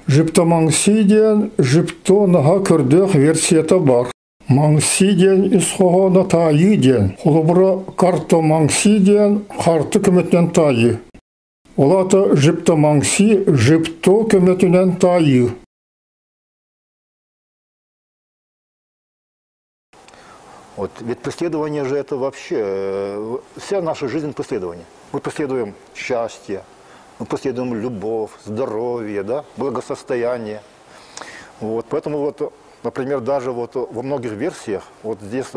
Жиптоманси диэн жипто наһаа көрдөөх версията баар. Маҥси диэн ис хоһооно таайыы диэн. Холобура, картоманси диэн харты көмөтүнэн таайыы. Ол аата жиптоманси жипто көмөтүнэн таайыы. Вот, ведь преследование же это вообще, вся наша жизнь преследование. Мы преследуем счастье, мы преследуем любовь, здоровье, да, благосостояние. Вот, поэтому вот, например, даже вот во многих версиях вот здесь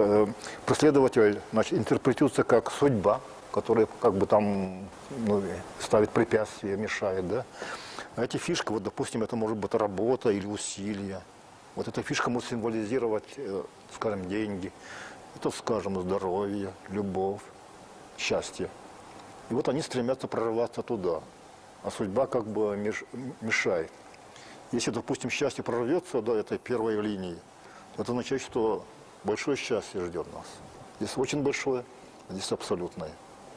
преследователь, значит, интерпретируется как судьба, которая как бы там, ну, ставит препятствия, мешает, да. А эти фишки, вот, допустим, это может быть работа или усилия. Вот эта фишка может символизировать, скажем, деньги, это, скажем, здоровье, любовь, счастье. И вот они стремятся прорваться туда, а судьба как бы мешает. Если, допустим, счастье прорвется до этой первой линии, то это означает, что большое счастье ждет нас. Здесь очень большое, а здесь абсолютное.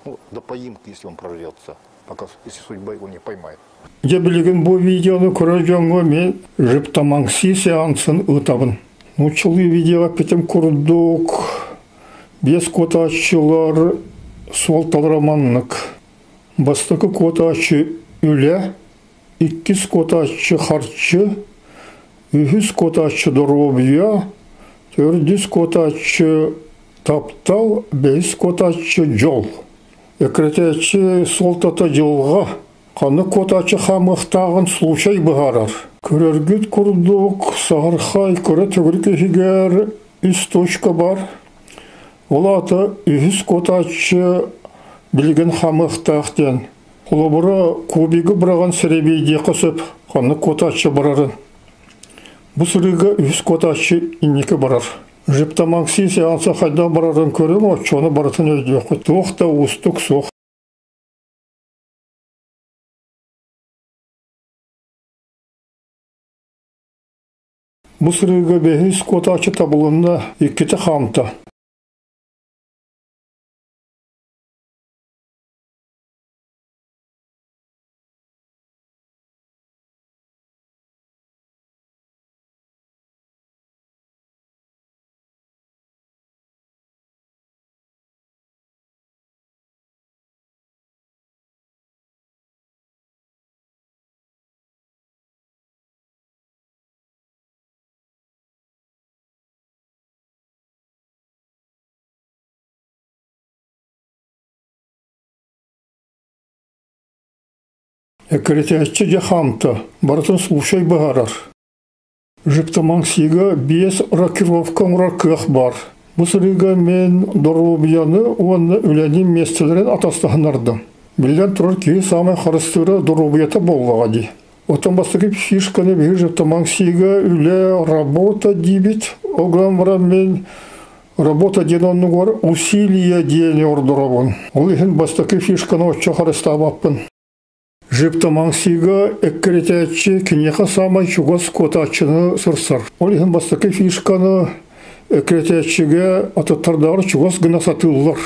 Ну, до поимки, если он прорвется, пока, если судьба его не поймает. Дьэ билигин бу видеону көрөр дьоҥҥо мин жиптоманси сеансын ыытабын. Нууччалыы видеоҕа эппитим курдук биэс куотааччылар суолталара маннык. Бастакы куотааччы үлэ, иккис куотааччы харчы, үһүс куотааччы доруобуйа, төрдүс куотааччы таптал, бэһис куотааччы дьол. Эккирэтээччи суолтата дьылҕа, ханнык куотааччы хаамыахтааҕын случай быһаарар. Көрөргүт курдук, саһархай кыра төгүрүк иһигэр үс точка бар. Ол аата үһүс куотааччы билигин хаамыахтаах диэн. Холобура, кубигы быраҕан сэрэбиэйдиэххэ сөп, ханнык куотааччы барарын. Бу сырыыга үһүс куотааччы инники барар. Жиптоманси сеанса хайдах барарын көрүҥ, оччону барытын өйдүөххүт. Туох да уустук суох. Бу сырыыга бэһис куотааччы табылынна, иккитэ хаамта. Эккирэтээччи дьэ хаамта, барытын слушай быһаарар. Жиптоманксига биэс рокировка оҥорор кыах баар. Бу сырыыга мин доруобуйаны уонна үлэни миэстэлэрин атастаһыннардым. Биллэн турар, киһи саамай харыстыыра доруобуйата буоллаҕа дии. Оттон бастакы фишканы биһиги жиптоманксига үлэ, работа диибит. Ол гынан баран мин работа диэн оннугар усилие диэни ордоробун. Ол иһин бастакы фишканы оччо харыстаабаппын. Жиптоманксига эккирэтээччи киниэхэ саамай чугас куотааччыны сырсар. Ол иһин бастакы фишканы эккирэтээччигэ атыттардааҕар чугас гына сатыыллар.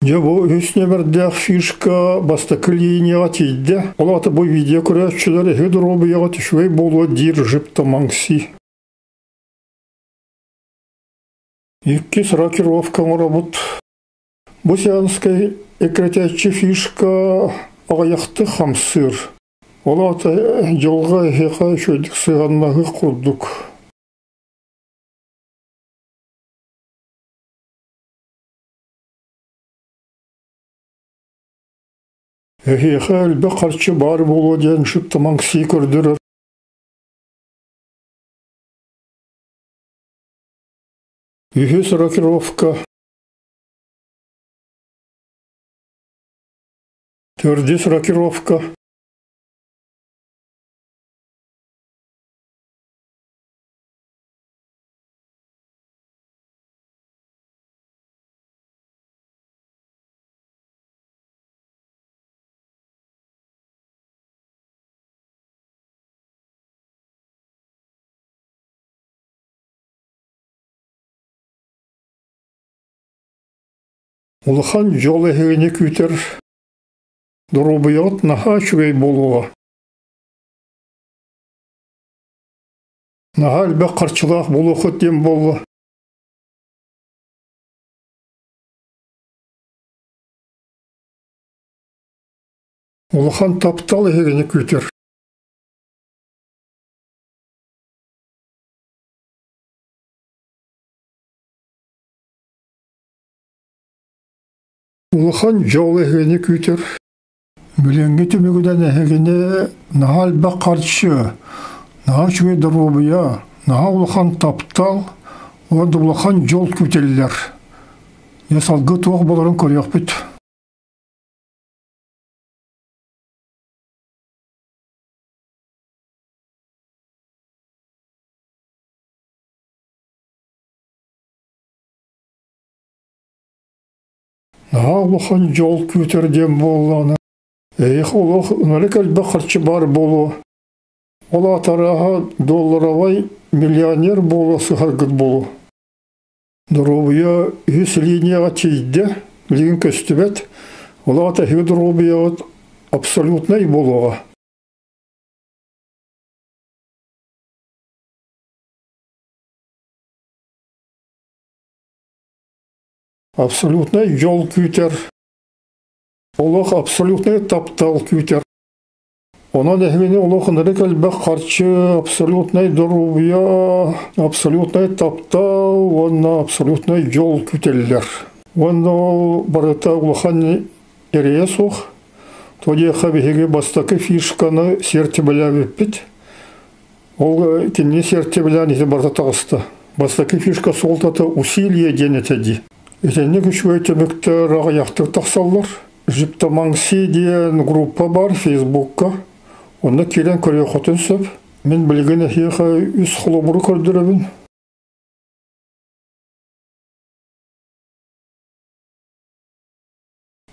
Дьэ бу үһүс нүөмэрдээх фишка бастакы линияҕа тиийдэ. Ол аата бу видео көрөөччүлэр эһиги доруобуйаҕыт үчүгэй буолуо диир Жиптоманкси. Иккис рокировка оҥоробут. Бу сеанскай эккирэтээччи фишка аҕыйахтык хамсыыр. Ол аата дьылҕа эһиэхэ үчүгэйдик сыһыаннаһыы курдук. Эһиэхэ элбэх харчы баар буолуо диэн Жиптоманкси көрдөрөр. Үһүс рокировка. Төрдүс рокировка. Улахан дьол эһигини күүтэр. Доруобуйаҕыт наһаа үчүгэй буолуоҕа. Наһаа элбэх харчылаах буолуоххут диэн буолла. Улахан таптал эһигини күүтэр. Улахан дьол эһигини күүтэр. Билиҥҥи түмүгүнэн эһигини наһаа элбэх харчы, наһаа үчүгэй доруобуйа, наһаа улахан таптал уонна улахан дьол күүтэллэр. Дьэ салгыы туох буоларын көрүөхпүт. Наһаа улахан дьол күүтэр диэн буоллаҕына, эйиэхэ олох ынырык элбэх харчы баар буолуо. Ол аата арааһа долларовай миллионер буола сыһаргыт буолуо. Доруобуйа үһүс линияҕа тиийдэ, билигин көстүбэт. Ол аата эһиги доруобуйаҕыт абсолютнай буолуоҕа. Абсолютнай дьол күүтэр, олох абсолютнай таптал күүтэр. Онон эһигини олох ынырык элбэх харчы, абсолютнай доруобуйа, абсолютнай таптал уонна абсолютнай дьол күүтэллэр. Уонна ол барыта улахан эрэйэ суох. То диэхэ биһиги бастакы фишканы сиэртибэлээбиппит. Ол кинини сиэртибэлээн ити барыта таҕыста. Бастакы фишка суолтата усилие диэн этэ дии. Итинник үчүгэй түмүктэр аҕыйахтык тахсаллар. Жиптоманси диэн группа бар Фейсбукка. Онно киирэн көрүөххүтүн сөп. Мин билигин эһиэхэ үс холобуру көрдөрөбүн.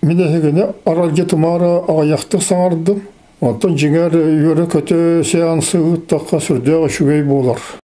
Мин эһигини аралдьытымаары аҕыйахтык саҥардым. Оттон дьиҥэр үөрэ-көтө сеансы ыыттахха сүрдээх үчүгэй буолар.